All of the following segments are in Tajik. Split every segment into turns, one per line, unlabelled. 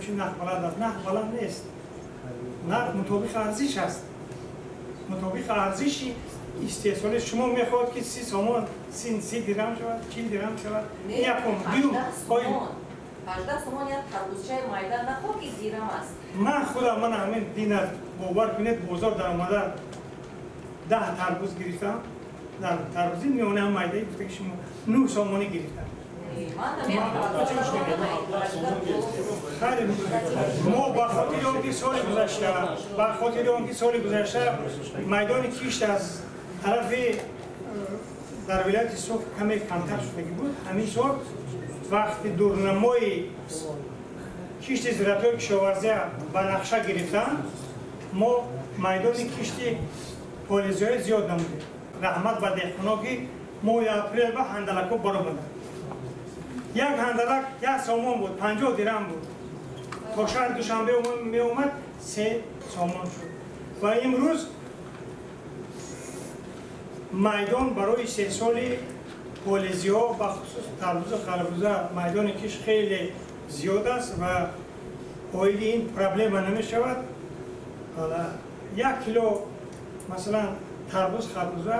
чӣ нарх баланд аст. Нарх баланд нест, нарх мутобиқи арзиш аст, мутобиқи арзиши истеҳсоли. Шумо мехоҳад, ки 30 сомон, 30 дирам шавад, 40 дирам шавад. Якум, дуюм.
18 сомон як тарбузчаи майда нахо, ки дирам аст.
Ман худам, ман ҳамин дина, бовар кунед, бозор даромада 10 тарбуз гирифтам. Дар тарбузи миёнаам майдаи гуфта, ки шумо 9 сомонӣ гирифтам. Хайр, мо ба хотири он ки соли гузашта, ба хотири он ки соли гузашта майдони кишт аз тарафи дар вилояти Суғд каме камтар шудагӣ буд, ҳамин сол вақти дурнамои кишти зироатҳои кишоварзия ба нақша гирифтан, мо майдони кишти полизиҳои зиёд намудем. Раҳмат ба деҳқоно, ки моҳи апрел ба ҳандалакҳо баромаданд. Як ҳандалак 1 сомон буд, 50 дирам буд, то шаҳри Душанбе меомад, 3 сомон шуд. Ва имрӯз майдон барои истеҳсоли полезиҳо, бахусус тарбузу харбуза, майдони киш хеле зиёд аст ва оиди ин проблема намешавад. 1 кило, масалан, тарбуз, харбуза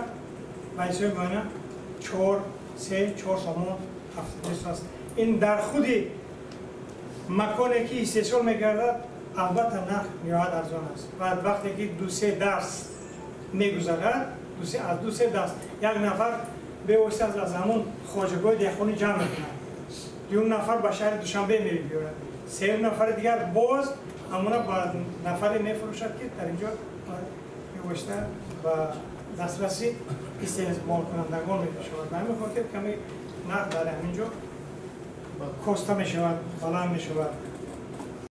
ба ҳисоби миёна чор, се, 4 сомон 70 аст. Ин дар худи маконе, ки истеҳсол мегардад, албатта, нарх ниҳоят арзон аст. Ва вақте ки ду-се даст мегузарад, аз ду-се даст як нафар бевосита аз ҳамон хоҷагоҳи деҳқонӣ ҷамъ мекунад, дуюм нафар ба шаҳри Душанбе мебиёрад, сеюм нафари дигар боз ҳамона ба нафаре мефурӯшад, ки дар инҷо бевосита ба дастраси истеъмолкунандагон мешавад. Ба ҳамин хотир каме нарх дар ҳамин ҷо коста мешавад, баланд мешавад.